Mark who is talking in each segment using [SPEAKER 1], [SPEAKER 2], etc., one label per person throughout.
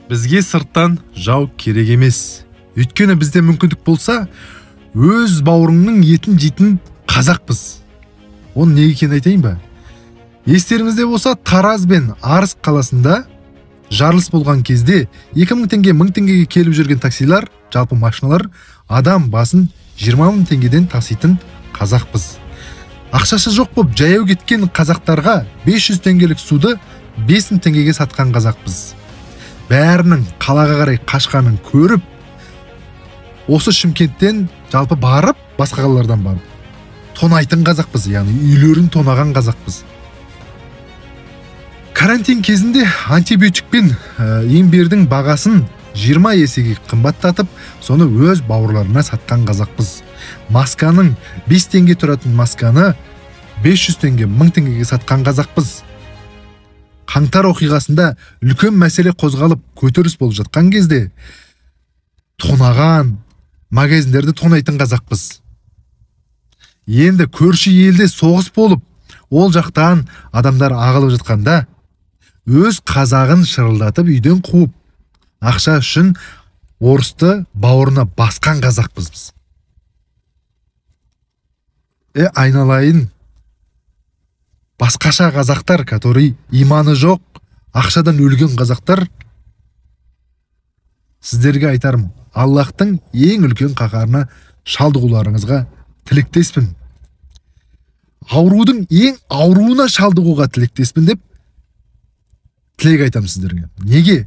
[SPEAKER 1] Бізге сырттан жау керек емес. Өйткені бізде мүмкіндік болса, өз бауырыңның етін жейтін қазақпыз. Оның неге екенін айтайын ба? Естеріңізде болса, Тараз бен Арыс қаласында жарылыс болған кезде 2000 теңге, 1000 теңгеге келіп жүрген таксилар, жалпы машиналар адам басын 20 мың теңгеден таситын қазақпыз. Ақшасы жоқ боп жаяу кеткен қазақтарға 500 теңгелік суды 5000 теңгеге сатқан қазақпыз. Бәрінің қалаға қарай қашқанын көріп, осы Шымкенттен жалпы барып, басқа қалалардан барып тонайтын қазақпыз, яғни үйлерін тонаған қазақпыз. Карантин кезінде антибиотик пен имбирдің бағасын 20 есеге қымбаттатып, соны өз бауырларына сатқан қазақпыз. Масканың 5 теңге тұратын масканы 500 теңге, 1000 теңгеге сатқан қазақпыз. Қаңтар оқиғасында үлкен мәселе қозғалып, көтеріліс болып жатқан кезде тонаған, магазиндерді тонайтын қазақпыз. Енді көрші елде соғыс болып, ол жақтан адамдар ағылып жатқанда өз қазағын шырылдатып үйден қуып, ақша үшін орысты бауырына басқан қазақпыз біз. Айналайын, басқаша қазақтар, который иманы жоқ, ақшадан өлген қазақтар, сіздерге айтарым, Аллахтың ең үлкен қаһарына шалдығуларыңызға тілектеспін. Аурудың ең ауруына шалдығуға тілектеспін деп тілек айтамын сіздерге. Неге?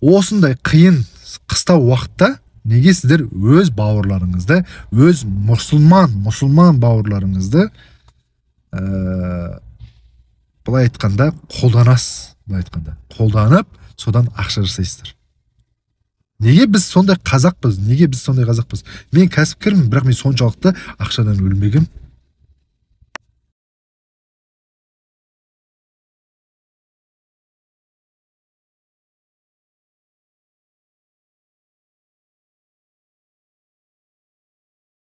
[SPEAKER 1] Осындай қиын қыстау уақытта неге сіздер өз бауырларыңызды, өз мұсылман бауырларыңызды былай айтқанда қолданасыз, былай айтқанда қолданып, содан ақша жасайсыздар. Неге біз сондай қазақпыз? Неге біз сондай қазақпыз? Мен кәсіпкермін, бірақ мен соншалықты ақшадан өлмегем.